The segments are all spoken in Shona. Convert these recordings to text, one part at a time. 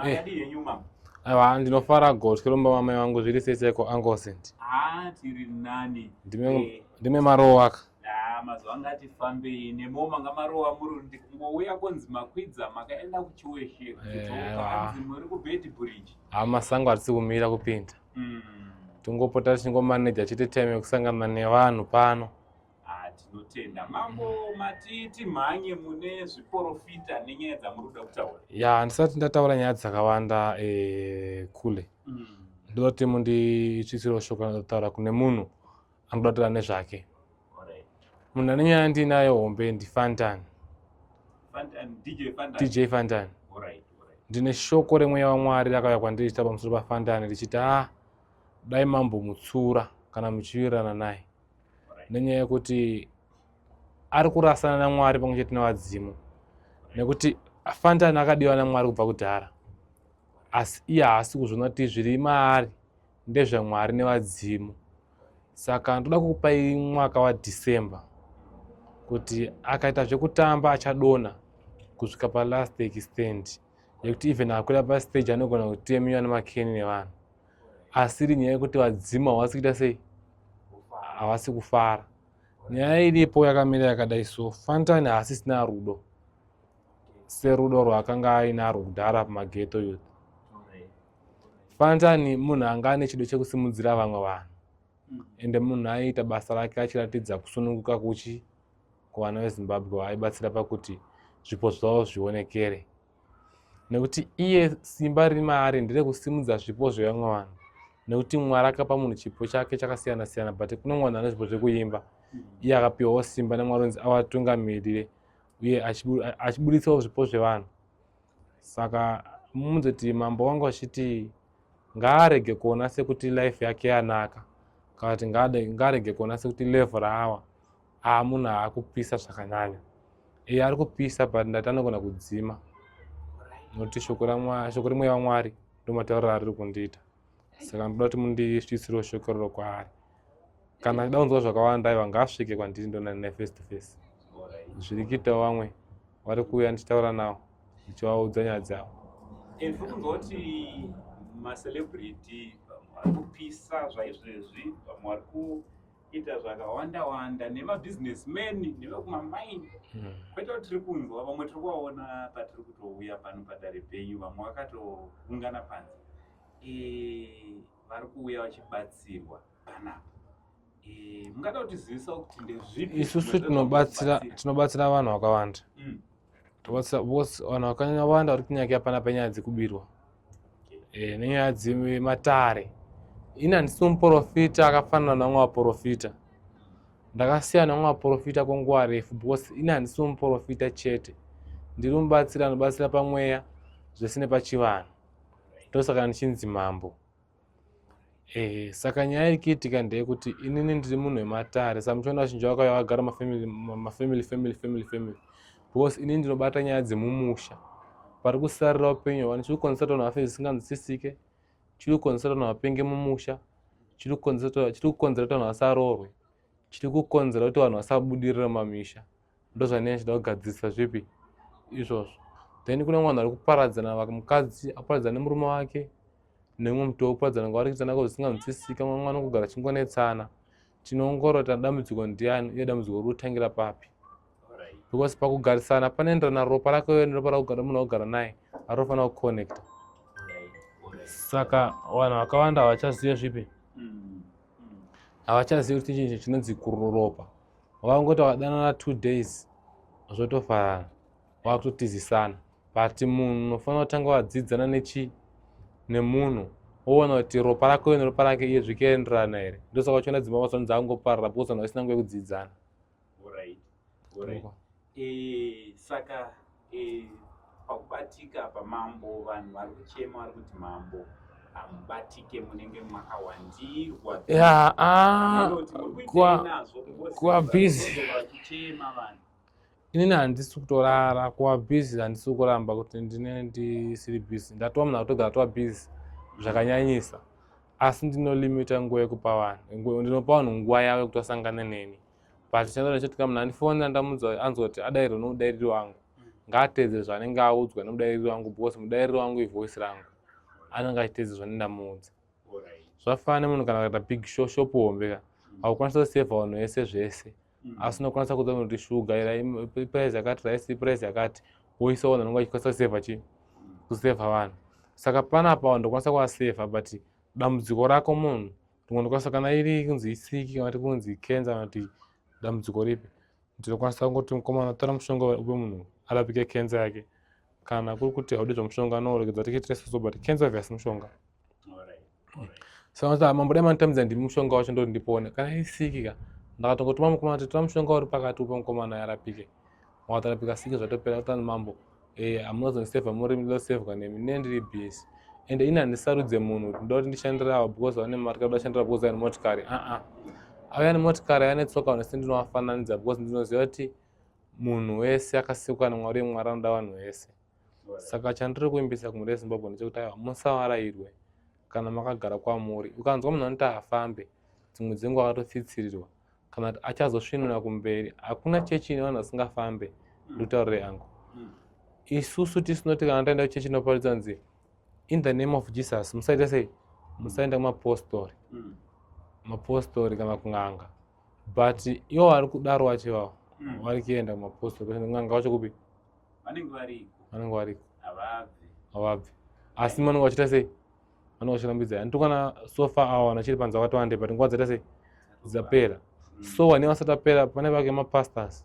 Makadii henyu mama? Aiwa, ndinofara gotwe romba mamai vangu. Zviri sei seiko, Uncle Saint? Ah, tiri nani. Ndime ndime marowa ka. Ah, mazuva anga atifambei nemo manga marowa muri ndikungouya konzi makwidza makaenda kuChiweshe kudzoka hanzi muri kuBeitbridge. Ha, masango hatisi kumira kupinda. Tongopota tichingomaneja chete time yekusangana nevanhu pano. Ah, tinotenda mambo. Mati timhanye mune zviprofita nenyaya dzamuri kuda kutaura. Ya, ndisati ndataura nyaya dzakawanda, kule ndoda kuti munditsvitsirewo shoko randinotaura kune munhu anoda kutaura nezvake. Munhu ane nyaya ndinayo hombe ndiFantan. Fantan, DJ Fantan. DJ Fantan. Alright. Ndine shoko remweya waMwari rakauya kwandiri richita pamusoro paFantan richiti, a dai mambomutsura kana muchiwirirana naye, nenyaya yekuti ari kurasana naMwari pamwe chete nevadzimu, nekuti Fantan akadiwa naMwari kubva kudhara, asi iye haasi kuzviona kuti zviri maari ndezvaMwari nevadzimu. Saka ndoda kukupai mwaka waDecember kuti akaita zvekutamba achadonha kusvika palast extent yekuti even akwira pastage anogona kutemiwa nemakeni nevanhu, asiri nyaya yekuti vadzimu havasi kuita sei, havasi kufara. Nyaya iripo yakamira yakadai so: Fantan haasisina rudo serudo rwaakanga ainarwo kudhara pamaghetto youth. Fantan munhu anga ane chido chekusimudzira vamwe vanhu, ende munhu aiita basa rake achiratidza kusununguka kuchi kuvana veZimbabwe vaaibatsira pakuti zvipo zvavo zvionekere, nekuti iye simba riri maari nderekusimudza zvipo zvevamwe vanhu, nekuti Mwari akapa munhu chipo chake chakasiyana siyana, but kune mwana ane zvipo zvekuimba. Iye akapiwawo simba naMwari unzi avatungamirire uye achiburitsawo zvipo zvevanhu. Saka mumuzoti mambo wangu achiti ngaarege kuona sekuti life yake yanaka, kana kuti ngaarege kuona sekuti level raawa aamunhu haakupisa zvakanyanya. Iye ari kupisa, but ndati anogona kudzima, nokuti shoko remweya waMwari ndomatauriro ariri kundiita. Saka ndoda kuti mundisvitsirewo shoko riro kwaari. Kana achida kunzwa zvakawanda, aiwa, ngaasvike kwandiri, ndonana naye face to face. Zviri kuitawo vamwe vari kuuya ndichitaura navo, ndichivaudza nyaya dzavo. Tiri kunzwa kuti macelebrity vamwe vari kupisa zvaizvezvi, vamwe vari kuita zvakawanda wanda, nemabusinessmen nevekumamaini. Kwete kuti tiri kunzwa, vamwe tiri kuvaona patiri kutouya pano padare penyu, vamwe vakatoungana panze. Vari kuuya vachibatsirwa panapa. Mungada kutizivisawo kuti ndezvipi Isusu zvimwe tinobatsira zvezvamunobatsira? Tinobatsira vanhu vakawanda. Tobatsira vose vanhu vakanyanya vari kunyanya pana panyaya dzekubirwa nenyaya dzematare. Ini handisi muprofita akafanana nevamwe vaprofita. Ndakasiyana nevamwe vaprofita kwenguva refu because ini handisi muprofita chete, ndiri mubatsiri anobatsira pamweya zvese nepachivanhu. Ndosaka ndichinzi mambo. Saka nyaya iri kuitika ndeyekuti inini ndiri munhu wematare. Saka muchiona vazhinji vakauya vagara mafamily mafamily, family, family, family, because inini ndinobata nyaya dzemumusha pari kusarira upenyu hwavanhu. Chiri kukonzesa kuti vanhu vafe zvisinganzwisisike, chiri kukonzesa kuti vanhu vapenge mumusha, chiri kukonzera kuti vanhu vasaroorwe, chiri kukonzera kuti vanhu vasabudirira mumamisha, ndozvanei ndichida kugadzirisa zvipi izvozvo. Then kune vanhu vari kuparadzana, mukadzi aparadzana nemurume wake nemumwe mutoo wekuparadzana kwavari kuita nako zvisinganzwisisika. Mumwe mwana kugara achingonetsana. Tinoongorora kuti dambudziko ndiani uye dambudziko riri kutangira papi, because pakugarisana panoenderana ropa rako neropa rakugara munhu wakugara naye arofanira kuconnecta. Saka vanhu vakawanda havachazive zvipi, havachazivi kuti chinhu chinonzi kuropa. Vakangoti vakadanana 2 days zvotofarana, vakutotizisana. But munhu unofanira kutanga wadzidzana nechi nemunhu, woona kuti ropa rako neropa rake iye zvikuenderana here. Ndosaka uchiona dzimba mazano dzakangoparara because vanhu vasina nguva yekudzidzana. Alright. Saka pakubatika pamambo, vanhu vari kuchema, vari kuti mambo hamubatike, munenge makawandirwa. Ya, Munoti muri kuitei nazvo? Because kuva busy. vanhu vachichema vanhu. Inini handisi kutorara. Kuva busy handisi kuramba kuti ndine ndisiri busy. Ndatova munhu akutogara tova busy zvakanyanyisa, asi ndinolimita nguva yekupa vanhu. Ndinopa vanhu nguva yavo yekuti vasangane neni, but chinoda choti kana munhu andifonera, ndamudza, anzwa kuti adairwa nomudairiri wangu. Ngaateedzere zvaanenge audzwa nemudairiri wangu because mudairiri wangu ivoice rangu. Anenge achiteedzera zvanenge ndamuudza. Zvafanana nemunhu kana akaita big show shop hombe ka. Haukwanisa kusevha vanhu vese zvese. Asi unokwanisa kuudza munhu kuti shuga iprice yakati, rice iprice yakati. Woisa vanhu vanenge vachikwanisa kusevha chii? Kusevha vanhu. Saka panapa ndokwanisa kuvasevha but dambudziko rako munhu rimwe ndokwanisa kana iri kunzi isiki kana kuti kunzi cancer kana kuti dambudziko ripi ndinokwanisa kungoti mukomana tora mushonga upe munhu arapike cancer yake kana kuri kuti haudi zvemushonga no regedza tikiitire soso but cancer obvious mushonga. Saka mambo dai manditambidza ndimi mushonga wacho ndoti ndipone. Kana isiki ka ndakatongotuma mukomana kuti tora mushonga uri pakati upe mukomana arapike, wakatorapika siki zvatopera. Kutani mambo hamunozondisevha muri ndosevhwa nemi ne ndiri busy ende ini handisarudze munhu kuti ndoda kuti ndishandire avo because vane mari kana ndashandira because vane motikari. Aa, auya nemotikari, auya netsoka, vanhu vese ndinovafananidza because ndinoziva kuti munhu wese akasikwa naMwari, Mwari anoda vanhu vese. Saka chandiri kuimbisa kumhuri yeZimbabwe ndechekuti aiwa, musavarairwe kana makagara kwamuri. Ukanzwa munhu anoti afambe, dzimwe dzenguva akatotsitsirirwa kana kuti achazosvinura kumberi. Hakuna chechi ine vanhu vasingafambe. Ndikutaurire yangu, isusu tisinoti kana taenda kuchechi inoparidza nzi "In the name of Jesus", musaita sei, musaenda kumapostori, mapostori kana kun'anga, but ivo vari kudaro wacho ivavo vari kuenda kumapostori, n'anga wacho kupi? Vanenge variko. Vanenge variko. Havabvi. Havabvi, asi vanenge vachiita sei? Vanenge vachirambidza. Handitokwana sofa avo vanhu vachiri panze vakati wande, but nguva dzaita sei? Dzapera. So vane vasati apera pane vake mapastors.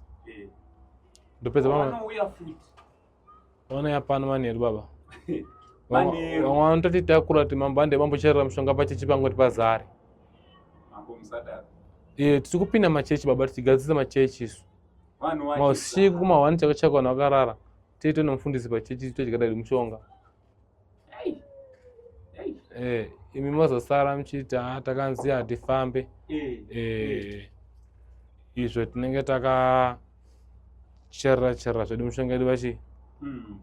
Ndopedza vamwe. Vanouya futi. Vanouya pano manheru, baba. Manheru. Vamwe vanototi takura kuti mambo ande vambocherera mushonga pachechi pangoti pazare. Mambo, musadaro. Tiri kupinda machechi, baba, tichigadzirisa machechi isu. Vanhu mausiku kuma1 chako chako vanhu vakarara, tiite nomufundisi pachechi, todyada hedu mushonga. Ei. Ei. Imi mazosara muchiti ha, takanzi hatifambe. Izvo tinenge takacherera cherera zvedu mushonga yedu vachi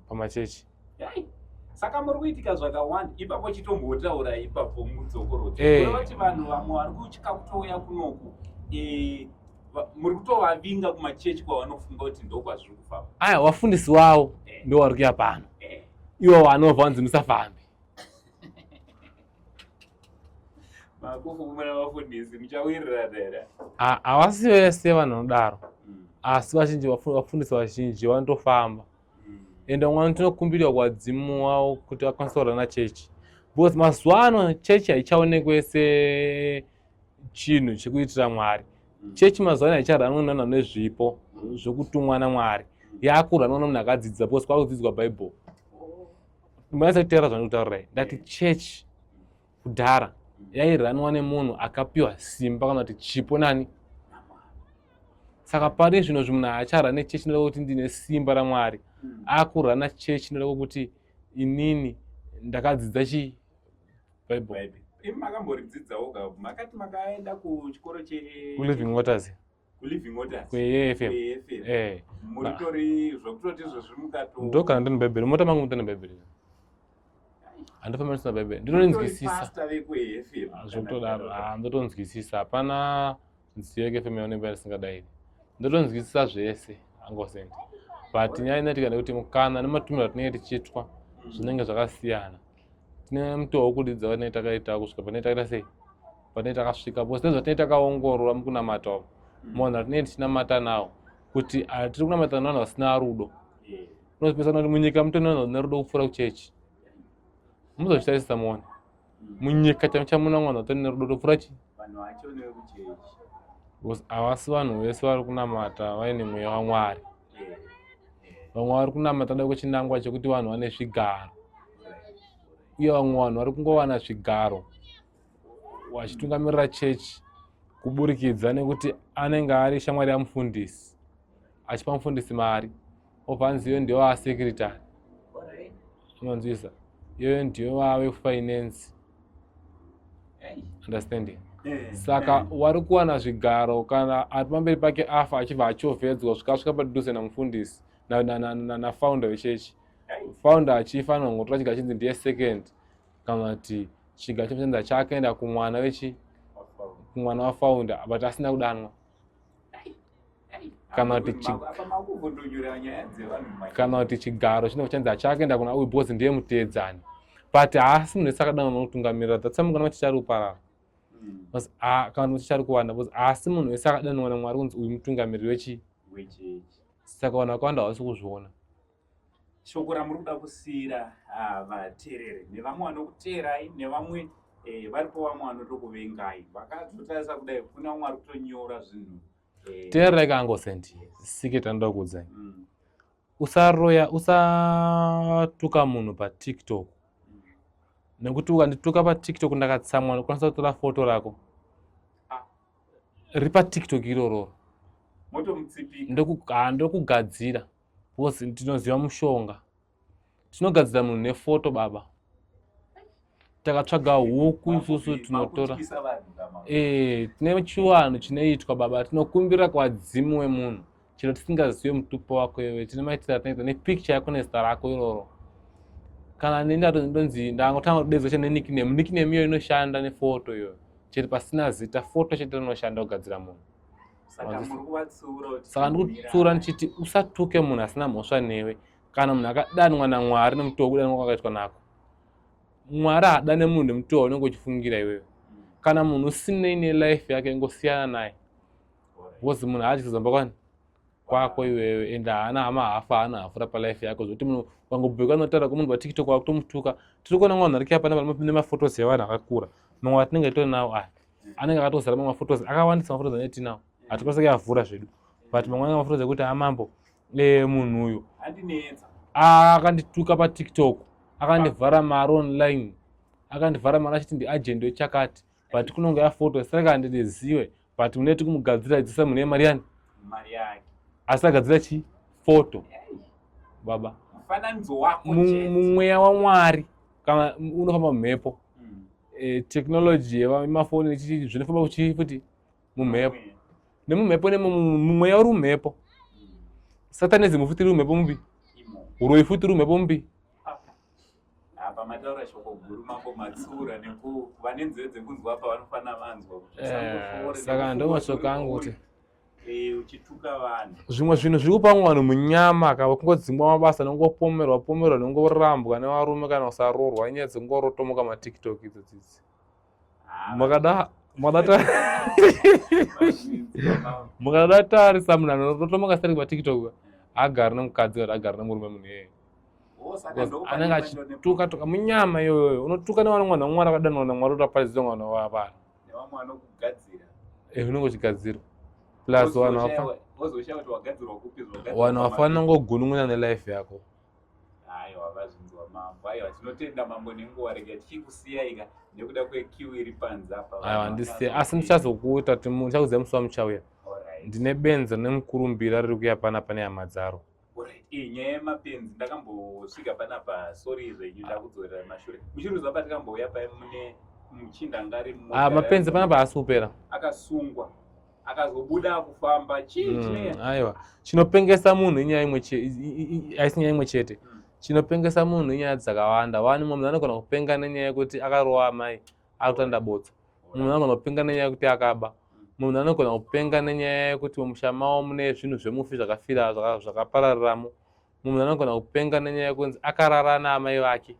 pamachechi. Ei. Saka muri kuitika zvakawanda ipapo, chitombotaura ipapo mudzokorodzo. Kureva kuti vanhu vamwe vari kutya kutouya kunoku, muri kutovavinga kumachechi kwavanofunga kuti ndokwazviri kufamba. Aya vafundisi wavo ndo vari kuya pano. Ivo vanobva vanzi musafambe. Makufu muna vafundisi muchawirirana here? Havasi vese vanhu vanodaro, asi vazhinji, vafundisi vazhinji vanotofamba. Ende vamwe vanotokumbirwa kuvadzimu wavo kuti vakwanise kurana chechi because mazuva ano chechi haichaonekwe sechinhu chekuitira Mwari. Chechi mazuva ano haicharanwa nevanhu vane zvipo zvokutumwa naMwari, yakuranwa nemunhu akadzidza because kwakudzidzwa Bhaibheri. Manyatsa kuteera zvandikutaurirai. Ndati chechi kudhara yairanwa nemunhu akapiwa simba kana kuti chipo nani. Saka pari zvino zvi munhu haacharane chechi noda kuti ndine simba raMwari. Akurana chechi noda kuti inini ndakadzidza chi Bhaibheri. Imi makamboridzidzawo ka? Makati makaenda kuchikoro che kuLiving Waters. KuLiving Waters. KuAFM. KuAFM. Eh. Muritori zvokutoti izvozvi mukato Ndo kana ndine Bhaibheri mota mangu, mutane Bhaibheri, handifambi ndisina Bhaibheri, ndinorinzwisisa. Pastor vekuAFM. Zvokutodaro, ah, ndotonzwisisa. Hapana nziyo yeFM yaonekwa ndisingadairi, ndotonzwisisa zvese angosendi, but nyaya inoitika ndekuti mukana nematumiro atinenge tichiitwa zvinenge zvakasiyana. Tine mutoo wekudzidza watinenge takaita kusvika patinenge takaita sei, patinenge takasvika, because nezvatinenge takaongorora mukunamata umu, munhu atinenge tichinamata nawo kuti tiri kunamata navanhu vasina rudo. Unozopesana kuti munyika mutori nevanhu vane rudo kupfuura kuchechi. Muzozvitarisisa muone, munyika chamuna vanhu vatori nerudo topfuura chi Vanhu vacho nevekuchechi. Because havasi vanhu vese vari kunamata vaine mweya waMwari. Vamwe vari kunamata da kwechinangwa chekuti vanhu vane zvigaro, uye vamwe vanhu vari kungowana zvigaro vachitungamirira chechi kuburikidza nekuti anenge ari shamwari yamufundisi, achipa mufundisi mari, obva anzi iyo ndiyo asekretary, unonzwisa, iyoyo ndiyo vave finance, understanding? Saka wari kuwana zvigaro kana ari pamberi pake afa, achibva achovhedzwa svika asvika padhuze namufundisi, nafounder wechechi. Founder achifa, anongotora chiga chinzi ndiye second, kana kuti chiga chochanza chakaenda kumwana wechi, kumwana wafounder, but asina kudanwa. Kana kuti kana kuti chigaro chinenge chanzi hachakaenda kuna uyu because ndiye muteedzani but haasi munhu wese akadana nokutungamirira that's why mukana machechi ari kuparara hmm. kana kuti machechi ari kuwanda because haasi munhu wese akadanwa namwari kunzi uyu mutungamiriri wechii saka vanhu vakawanda havasi kuzviona Shoko ramuri kuda kusiira ah, vateereri nevamwe vanokuteerai nevamwe eh, varipo vamwe vanotokuvengai vakazotarisa kudai kune vamwe vari kutonyora zvinhu eh, teererai kaangosenti siketi anoda kuudzai Usaroya usatuka munhu patiktok nekuti ukandituka patiktok ndakatsamwa ndokwanisa kutora foto rako ah. riri patiktok irororo ndokugadzira because ndinoziva mushonga tinogadzira munhu nefoto baba takatsvaga huku isusu tinotora eh, tine chiwanhu chinoitwa baba tinokumbira kuvadzimu wemunhu chero tisingazive mutupo wako iwe tine maitiro atinoita nepicture yako nezita rako iroro kana nendonzi ndangotanga kudedzwa chene nickname nickname iyoyo inoshanda nefoto iyoyo chete pasina zita foto chete rinoshanda kugadzira munhu saka ndikutsiura ndichiti usatuke munhu asina mhosva newe kana munhu akadanwa namwari nemutoo wekudanwa kwakaitwa nako mwari haadane munhu nemutoo waunenge uchifungira iwewe kana munhu usinei nelife yake ingosiyana naye because munhu haachizozamba kwani kwako iwewe and haana hama hafa haana hafura palife yako zvekuti munhu ukangobheka unotaura kumunhu patiktok wakutomutuka tiri kuona mwana ari kuyapa nemafotos evanhu akakura mamwe atinenge titori nawo aya anenge akatozara mamwe mafotos akawandisa mafotos anenge tinawo hatikwanisa kuyavhura zvedu but mamwe anenge mafotos ekuti amambo eh, munhu uyu akandituka patiktok akandivhara mari online akandivhara mari achiti ndiagent wechakati but kunonge yafoto saka handiziwe but mune tikumugadzira dzisa mune mari yani mari yake asi agadzira chi foto baba mufananidzo wako mumweya wamwari kana unofamba mumhepo mm. e, technology yemafoni chichi zvinofamba kuchi futi mumhepo nemumhepo nemumweya uri mumhepo mm. satanism futi iri mumhepo mupi uroyi futi uri mumhepo mupi Apa mataura shoko guru mambo matsura nekuva nenzeve dzekunzwa apa vanofanira vanzwa eh, saka ndo mashoko angu kuti eh, uchituka vanhu zvimwe zvinhu zviri kupa vamwe vanhu munyama kava kungodzingwa mabasa nongopomerwa pomerwa nongorambwa nevarume kana kusaroorwa inyaya dzekungorotomoka matiktok idzo dzidzi ah, makada mukada tarisa munhu anorotomoka seri kumatiktok agari nemukadzi kana agari nemurume munhu iyeye anenge achituka tuka munyama iyoyoyo unotuka nevana mwana wamwari akadanwa namwari kuti aparidzire mwana wavanhu eh, unenge uchigadzirwa plus vanhu vanhu vafanira ngogunun'una nelife yako aiwa vazvinzwa mambo aiwa tinotenda mambo nenguva rega tichikusiyai nekuda kwekiu iri panze apa aiwa ndisiye asi ndichazokuita ndichakuziva musi wamuchauya ndine benzi rine mukurumbira riri kuya panapa nehama dzaro Alright, eh, nyaya yemapenzi ndakambosvika panapa sorry zvenyu ndakudzorera mashure muchiruza patikambouya paye mune muchinda anga ari ah, mapenzi panapa haasi kupera akasungwa akazobuda akufamba chii mm, chineya aiwa chinopengesa munhu inyaya imwe haisi nyaya imwe chete mm. chinopengesa munhu inyaya dzakawanda wani mumwe munhu anogona kupenga nenyaya yekuti akarowa amai akutanda botso munhu anogona kupenga nenyaya yekuti akaba munhu anogona kupenga nenyaya yekuti mumusha mavo mune zvinhu zvemufi zvakafira zvakaparariramo munhu anogona kupenga nenyaya yekunzi akarara naamai vake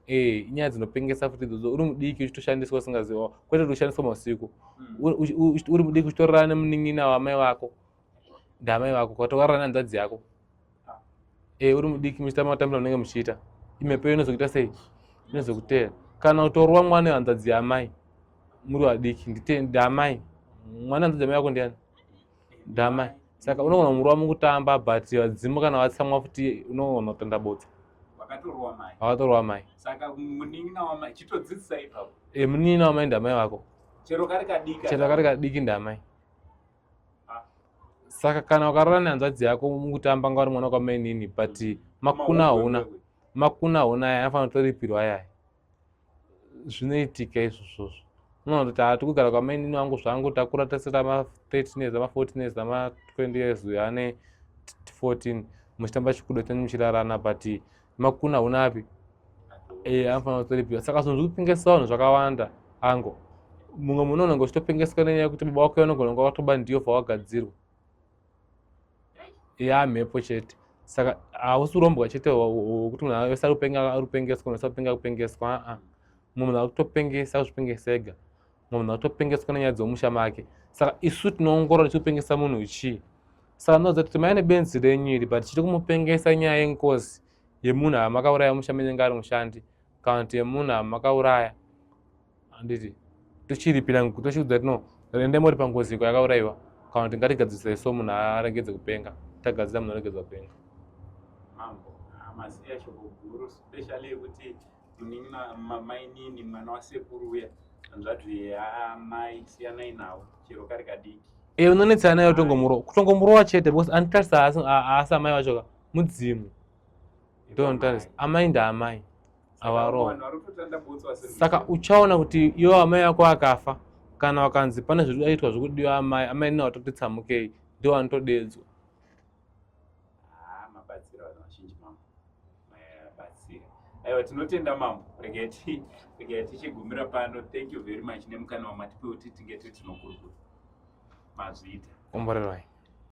ee eh, inyaya dzinopengesa futi idzodzo uri mudiki uchitoshandiswa usingaziva kwete kuti ushandiswa mausiku hmm. uri mudiki uchitorara nemunin'ina wamai vako ndamai vako kwatokarara nehanzvadzi yako eh uri mudiki muchiita matambiro anenge muchiita imhepo inozokuita sei inozokuteera kana utorwa mwana wehanzvadzi yaamai muri vadiki ndamai mwana hanzvadzi yamai yako ndiani ndamai saka unogona kumurova mukutamba but vadzimu kana vatsamwa futi unogona kutanda botsa vakatorwa mai saka munin'ina wamai chitodzidzisa ipapo e munin'ina wamai ndamai vako chero kari kadiki chero kari kadiki ndamai saka kana ukarara nehanzvadzi yako mukutamba nga uri mwana kwamainini but mm. makuna hauna makuna hauna aya anofanira kutoripirwa ayaya zvinoitika izvozvozvo unoona kuti hati kugara kwamainini wangu zvangu takura tese tama 13 years ama 14 years ama 20 years uyo ane 14 muchitamba chikudo chenyu muchirarana but makuna hauna api eh anofanira kutoripiwa saka zvinhu zviri kupengesa vanhu zvakawanda ango mumwe munhu unenge uchitopengeswa nenyaya yekuti baba wako vanogona kunge vatoba ndiyo pawagadzirwa Yamhepo chete. Saka hausi urombwa chete hwekuti munhu wese ari kupenga ari kupengeswa, munhu wese ari kupenga kupengeswa. Aa, mumwe munhu ari kutopengesa kuzvipengesa ega, mumwe munhu ari kutopengeswa nenyaya dzemumusha make. Saka isu tinoongorora tichikupengesa munhu chii. Saka ndinoudza kuti mai nebenzi renyu iri, but chiri kumupengesa nyaya yengozi yemunhu amakauraya musha menyu anga ari mushandi, kana kuti yemunhu amakauraya, handiti? Tochiripira, tochiudza kuti no, ende muri pangozi iko yakaurayiwa, kana kuti ngatigadzirisai so munhu aregedze kupenga. Tagadzira, munhu aregedza kupenga. Mambo masiya shoko guru, specially yekuti munin'ina mainini mwana wasekuru uya, hanzvadzi yaamai, siyanai nawo chero kari kadiki. E, unonetsana naye, kutongomurowa chete, because anditarisa haasi amai vacho ka, mudzimu ndonotarisa. Amai ndaamai avarova. Vanhu vari kutotanda botso vasiri. Saka uchaona kuti iwo amai ako akafa, kana vakanzi pane zviri kuitwa zvekudiwa amai, amai nina vatoti tsamukei, ndo vanotodedzwa. Ah, mabatsira vanhu vazhinji mambo, mabatsira. Aiwa, tinotenda mambo. Regai tichigumira pano. Thank you very much nemukana wamatipe kuti tinge tiri tinokurukura. Mazviita. Komborerwai.